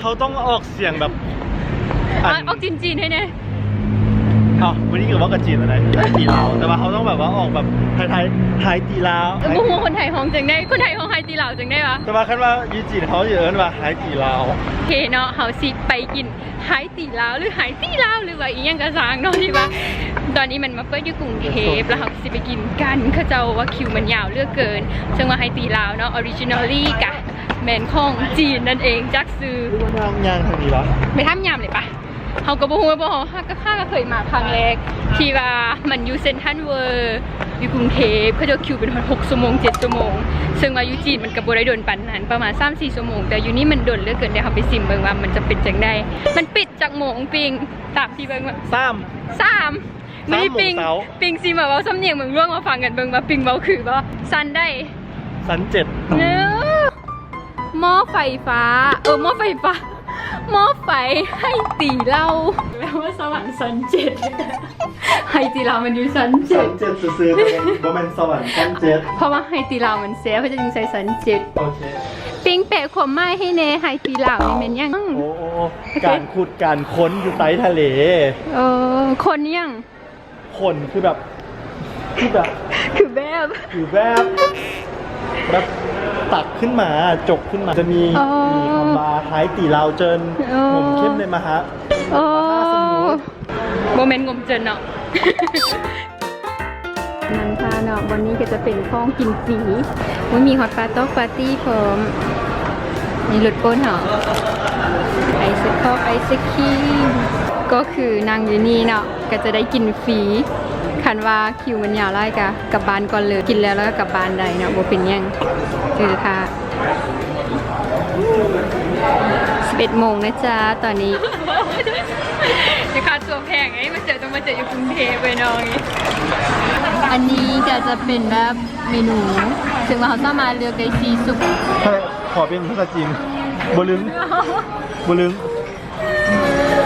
ເຮົາຕ້ອງອອກສຽງແບບ ອາ ອອກຈີນໆ ໃຫ້ແດ່. ເອົ້າ ມື້ນີ້ກໍເວົ້າກັບຈີນແລ້ວນະ ໄຮຕີລາວ ແຕ່ວ່າເຮົາຕ້ອງແບບວ່າອອກແບບໄທໆ ໄຮຕີລາວ. ບໍ່ຮູ້ຄົນໄທຮ້ອງຈັ່ງໃດ ຄົນໄທຮ້ອງໄຮຕີລາວຈັ່ງໃດວະ? ແຕ່ວ່າຄັນວ່າຢູ່ຈີນເຮົາຊິເອີ້ນວ່າໄຮຕີລາວ. ໂອເຄເນາະ ເຮົາຊິໄປກິນ ໄຮຕີລາວ ຫຼື ໄຮຕີລາວ ຫຼືວ່າອີ່ຫຍັງກໍຊ່າງເນາະ ທີ່ວ່າຕອນນີ້ມັນມາເປີດຢູ່ກຸງເທບ ແລ້ວເຮົາຊິໄປກິນກັນ. ເຂົາເຈົ້າວ່າຄິວມັນຍາວເຫຼືອເກີນ ເຊິ່ງວ່າໄຮຕີລາວເນາະ originally ກະແມ່ນຂອງຈີນນັ້ນເອງ ຈັກຊື່. ຫຼືວ່າທາງຍ່າງທາງນີ້ວະ? ໄປຖາມຍາມເລີຍປະ. ເຮົາກໍບໍ່ຮູ້ ເພາະເຮົາ ເຮົາກໍ ຂ້າກໍເຄີຍມາຄັ້ງແລກ ທີ່ວ່າມັນຢູ່ເຊັນທຣັນເວີລ ຢູ່ກຸງເທບ ເຂົາເຈົ້າຄິວເປັນຮອດຫົກຊົ່ວໂມງ ເຈັດຊົ່ວໂມງ ເຊິ່ງວ່າຢູ່ຈີນມັນກໍບໍ່ໄດ້ດົນປານນັ້ນ ປະມານສາມສີ່ຊົ່ວໂມງ ແຕ່ຢູ່ນີ້ມັນດົນເຫຼືອເກີນ. ດຽວເຮົາໄປຊິມເບິ່ງວ່າມັນຈະເປັນຈັ່ງໃດ. ມັນປິດຈັກໂມງປິງ? ຕາມທີ່ເບິ່ງວ່າ ສາມ ສາມ ມື້ນີ້ປິງ ປິງຊິມາເວົ້າສຳນຽງເມືອງຫຼວງມາຟັງກັນເບິ່ງວ່າປິງເວົ້າຄືບໍ່. ຊັ້ນໃດ? ຊັ້ນເຈັດ. ເອີ ໝໍ້ໄຟຟ້າ ເອີ ໝໍ້ໄຟຟ້າ ໝໍ້ໄຟໄຮຕີລາວ ແປວ່າສະຫວັນຊັ້ນເຈັດ. ໄຮຕີລາວມັນຢູ່ຊັ້ນເຈັດ ຊັ້ນເຈັດຊື່ໆ ບໍ່ແມ່ນ ບໍ່ແມ່ນສະຫວັນຊັ້ນເຈັດ ເພາະວ່າໄຮຕີລາວມັນແຊບ ເຂົາຈະຈຶ່ງໃສ່ຊັ້ນເຈັດ. ໂອເຄ ປິງແປຄວາມໝາຍໃຫ້ແດ່ ໄຮຕີລາວນີ້ແມ່ນຫຍັງ? ໂອ້ ໂອ້ ໂອ້ ການຂຸດການຄົ້ນຢູ່ໃຕ້ທະເລ. ເອີ ຄົ້ນຫຍັງ? ຂົນຄືແບບ ຄືແບບ ຄືແບບ ຄືແບບ ແບບຕັກຂຶ້ນມາ ຈົກຂຶ້ນມາ ຈະມີ ອໍ ມີຄຳວ່າໄຮຕີລາວເຈີນ ອໍ ງົມເຂັ້ມໃນມະຫາ ອໍ ມະຫາສະໝຸດ ບໍ່ແມ່ນງົມເຈີນເນາະ. ນັ່ງທ່າເນາະ ບ່ອນນີ້ກໍຈະເປັນຂອງກິນຟຣີ ໂອ້ຍ ມີຮອດປາຕອກປາຕີ້ພ້ອມ ມີລົດໂປດເຮົາ ໄອສະຄອກ ໄອສະຄຣີມ ກໍຄືນັ່ງຢູ່ນີ້ເນາະ ກໍຈະໄດ້ກິນຟຣີ ຄັນວ່າຄິວມັນຍາວຫຼາຍກະກັບບ້ານກ່ອນເລີຍ ກິນແລ້ວ ແລ້ວກໍກັບບ້ານໄດ້ເນາະ ບໍ່ເປັນຫຍັງ ຄືຖ້າ ສິບເອັດໂມງນະຈ໊ະ ຕອນນີ້ ແຕ່ຄ່າຕົ໋ວແພງເດ້ ມາເຈີ ຕ້ອງມາເຈີຢູ່ກຸງເທບເວີຍນ້ອງ. ອັນນີ້ກໍຈະເປັນແບບເມນູ ເຊິ່ງວ່າເຮົາສາມາດເລືອກໄດ້ສີ່ຊຸບ. ເອີ ຂໍເປັນພາສາຈີນ ບໍ່ລຶງ ບໍ່ລຶງ.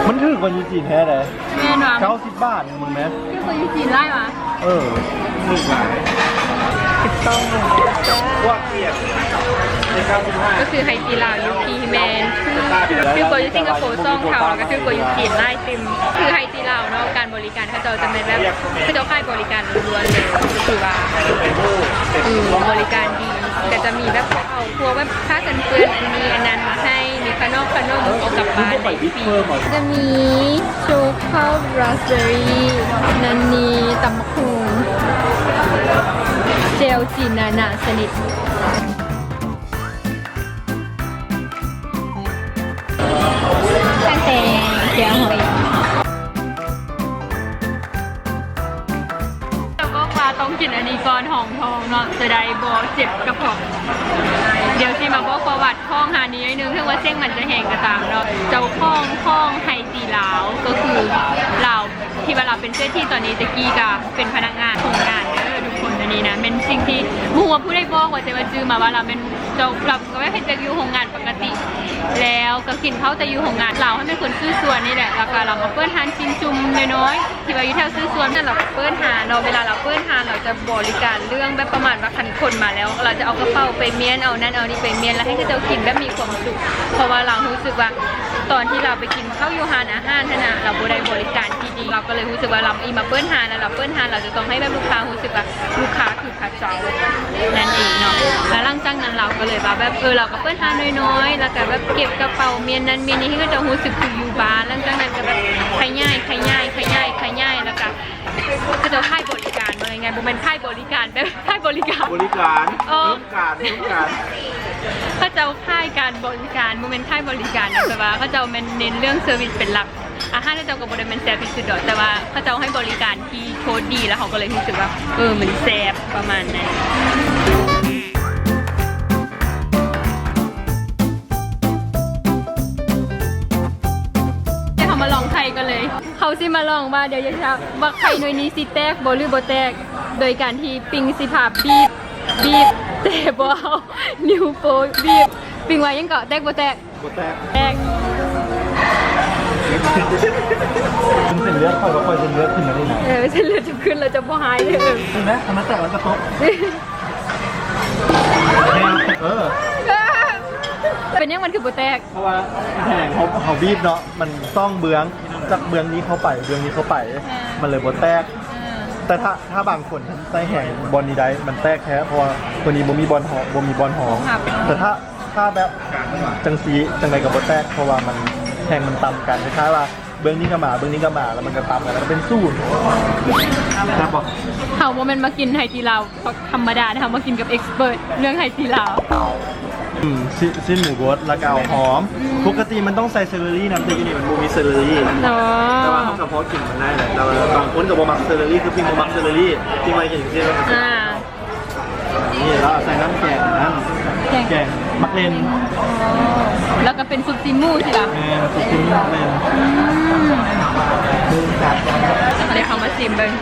ມັນຖືກກວ່າຢູ່ຈີນແທ້ເດ້. ແມ່ນຫວາ? ເກົ້າສິບບາດ ມຶງແມະ. ຖືກກວ່າຢູ່ຈີນຫຼາຍຫວາ? ເອີ ຖືກຫຼາຍ. ສິບສອງໂມງ ພວກກຽດ ກໍຄືໄຮຕີລາວຢູ່ພີແມນ ຖືກກວ່າຢູ່ສິງກະໂປສອງເທົ່າ ແລ້ວກໍຖືກກວ່າຢູ່ຈີນຫຼາຍຕື່ມ. ຄືໄຮຕີລາວເນາະ ການບໍລິການເຂົາເຈົ້າຈະແມ່ນແບບ ເຂົາເຈົ້າຂາຍບໍລິການລ້ວນໆເລີຍ ກໍຄືວ່າ ອືມ ບໍລິການດີ ກໍຈະມີແບບ ເອົາພວກແບບຜ້າກັນເປື້ອນອັນນີ້ອັນນັ້ນມາໃຫ້ ມີຂະໜົມຂະໜົມເອົາກັບບ້ານໄດ້ຟຣີ. ຈະມີໂຊຄາລຣາສເບີຣີ ນັ້ນນີ້ ຕຳບັກຫຸ່ງ ແຈ່ວຈີນນານາຊະນິດ ແຕ່ແຈ່ວຫອຍ. ເຈົ້າບອກວ່າຕ້ອງກິນອັນນີ້ກ່ອນຮອງທ້ອງເນາະ ຈະໄດ້ບໍ່ເຈັບກະເພາະ. ດຽວຊິມາບອກປະຫວັດຂອງຮ້ານນີ້ໜ້ອຍໜຶ່ງ ເຖິງວ່າເສັງມັນຈະແຮງກໍຕາມເນາະ. ເຈົ້າຂອງຂອງໄຮຕີລາວ ກໍຄືລາວ ທີ່ວ່າລາວເປັນເສດຖີ ຕອນນີ້ແຕ່ກີ້ກໍເປັນພະນັກງານໂຮງງານເດີທຸກຄົນ. ອັນນີ້ນະ ແມ່ນສິ່ງທີ່ບໍ່ຮູ້ວ່າຜູ້ໃດບອກວ່າ ແຕ່ວ່າຈື່ມາວ່າລາວແມ່ນເຈົ້າ ລາວກໍໄດ້ເຮັດວຽກຢູ່ໂຮງງານ ກະຕິ ແລ້ວກໍກິນເຂົ້າແຕ່ຢູ່ໂຮງງານ. ລາວຫັ້ນແມ່ນຄົນຊື່ສວນນີ້ແຫຼະ ແລ້ວກໍລາວມາເປີດຮ້ານຊີ້ນຈຸ່ມນ້ອຍໆ ທີ່ວ່າຢູ່ແຖວຊື່ສວນນັ້ນ. ລາວກໍເປີດຮ້ານເນາະ ເວລາລາວເປີດຮ້ານ ລາວຈະບໍລິການເລື່ອງແບບປະມານວ່າ ຄັນຄົນມາແລ້ວ ລາວຈະເອົາກະເປົາໄປມ້ຽນ ເອົານັ້ນເອົານີ້ໄປມ້ຽນ ແລ້ວໃຫ້ເຂົາເຈົ້າກິນແບບມີຄວາມສຸກ. ເພາະວ່າລາວຮູ້ສຶກວ່າ ຕອນທີ່ລາວໄປກິນເຂົ້າຢູ່ຮ້ານອາຫານຫັ້ນນະ ລາວບໍ່ໄດ້ບໍລິການທີ່ດີ ລາວກໍເລີຍຮູ້ສຶກວ່າ ລາວອີ່ມາເປີດຮ້ານ ແລ້ວລາວເປີດຮ້ານ ລາວຈະຕ້ອງໃຫ້ແບບລູກຄ້າຮູ້ສຶກວ່າ ລູກຄ້າຄື ເຈົ້ານັ້ນເອງເນາະ. ແລ້ວຫຼັງຈາກນັ້ນລາວກໍເລີຍວ່າແບບ ເອີ ລາວກໍເປີດຮ້ານນ້ອຍໆ ແລ້ວກໍແບບເກັບກະເປົາມ້ຽນນັ້ນມ້ຽນນີ້ ໃຫ້ເຂົາເຈົ້າຮູ້ສຶກຄືຢູ່ບ້ານ. ຫຼັງຈາກນັ້ນກໍແບບຂະຫຍາຍ ຂະຫຍາຍ ຂະຫຍາຍ ຂະຫຍາຍ ແລ້ວກໍເຂົາເຈົ້າຂາຍບໍລິການ ວ່າງ່າຍໆ ບໍ່ແມ່ນຂາຍບໍລິການແບບ ຂາຍບໍລິການ ບໍລິການ ເອີ ເພີ່ມການ ເພີ່ມການ ເຂົາເຈົ້າຂາຍການບໍລິການ ບໍ່ແມ່ນຂາຍບໍລິການ ແບບວ່າເຂົາເຈົ້າແມ່ນເນັ້ນເລື່ອງເຊີວິສເປັນຫຼັກ. ອາຫານເຂົາເຈົ້າກໍບໍ່ໄດ້ແມ່ນແຊບທີ່ສຸດດອກ ແຕ່ວ່າເຂົາເຈົ້າໃຫ້ບໍລິການທີ່ໂຄດດີ ແລ້ວເຮົາກໍເລີຍຮູ້ສຶກວ່າ ເອີ ມັນແຊບປະມານນັ້ນ. ດຽວເຮົາມາລອງໄຂ່ກັນເລີຍ. ເຮົາຊິມາລອງວ່າ ດຽວຢາກຈະວ່າໄຂ່ໜ່ວຍນີ້ຊິແຕກບໍ່ ຫຼື ບໍ່ແຕກ ໂດຍການທີ່ປິງຊິພາບີບ ບີບ ແຕ່ບໍ່ເອົານິ້ວໂປ້ບີບ. ປິງວ່າຫຍັງເກາະ ແຕກບໍ່ແຕກ? ບໍ່ແຕກ ແຕກ. ເສັ້ນເລືອດ ຂ້ອຍວ່າຂ້ອຍເສັ້ນເລືອດຂຶ້ນແລ້ວນີ້ນະ. ເອີ ເສັ້ນເລືອດຈະຂຶ້ນ ແລ້ວຈະບໍ່ຫາຍເລີຍ. ເຫັນໄໝ? ຖ້າມັນແຕກ ມັນກະທົບ. ເອີ ແຕ ເປັນຫຍັງມັນຄືບໍ່ແຕກ? ເພາະວ່າແຮງເຮົາ ເຮົາບີບເນາະ ມັນຊ່ອງເບື້ອງ ຈາກເບື້ອງນີ້ເຂົ້າໄປ ເບື້ອງນີ້ເຂົ້າໄປ ອ່າ ມັນເລີຍບໍ່ແຕກ. ອ່າ ແຕ່ຖ້າ ຖ້າບາງຄົນໃຊ້ແຮງບ່ອນນີ້ໄດ້ ມັນແຕກແທ້ ເພາະວ່າຕົວນີ້ບໍ່ມີບ່ອນຮອງ ບໍ່ມີບ່ອນຮອງ. ແຕ່ຖ້າ ຖ້າແບບຈັ່ງຊີ້ ຈັ່ງໃດກໍບໍ່ແຕກ ເພາະວ່າມັນ ແຮງມັນຕ່ຳກັນ ຄ້າຍໆວ່າ ເບື້ອງນີ້ກໍມາ ເບື້ອງນີ້ກໍມາ ແລ້ວມັນກໍຕ່ຳກັນ ແລ້ວກໍເປັນສູນ. ແຊບບໍ່? ເຮົາບໍ່ແມ່ນມາກິນໄຮ່ຕີລາວທຳມະດາເດ້ ເຮົາມາກິນກັບເອັກສະເປີດເລື່ອງໄຮ່ຕີລາວ. ອືມ ຊີ້ນ ຊີ້ນໝູບົດ ແລ້ວກໍເອົາຫອມ. ອືມ ປົກກະຕິມັນຕ້ອງໃສ່ເຊີເຣີນຳ ແຕ່ຢູ່ນີ້ມັນບໍ່ມີເຊີເຣີ. ອໍ ແຕ່ວ່າເຮົາກໍພໍກິນມັນໄດ້ແຫຼະ ແຕ່ວ່າບາງຄົນກໍບໍ່ມັກເຊີຣີ ຄືພິງບໍ່ມັກເຊີຣີ ພິງມາກິນຊີ້ນ ອ່າ ນີ້ລາວໃສ່ນ້ຳແກງນັ້ນ ແກງ ແກງໝາກເລັ່ນ. ອໍ ແລ້ວກໍເປັນຊຸບຊີ້ນໝູຊີ້ລະ? ແມ່ນ ຊຸບຊີ້ນໝູໝາກເລັ່ນ. ອືມ ດຽວເຮົາມາຊີມເບິ່ງ.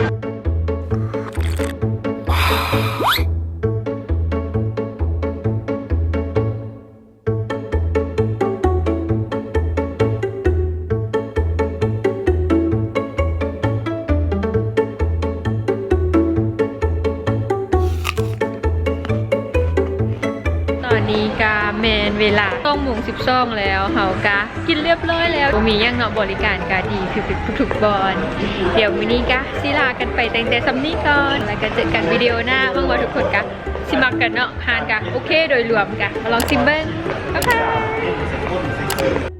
ຕອນນີ້ກະແມ່ນເວລາສອງໂມງສິບສອງແລ້ວ ເຮົາກະກິນລຽບຮ້ອຍແລ້ວ ບໍ່ມີຫຍັງເນາະ ບໍລິການກະດີຄືທຸກໆບ່ອນ. ດຽວມື້ນີ້ກະຊິລາກັນໄປຕັ້ງແຕ່ສ່ຳນີ້ກ່ອນ ແລ້ວກະເຈີກັນວິດີໂອໜ້າ. ຫວັງວ່າທຸກຄົນກະຊິມັກກັນເນາະ. ຮ້ານກະໂອເຄ ໂດຍລວມກະມາລອງຊີມເບິ່ງ. ບາຍບາຍ.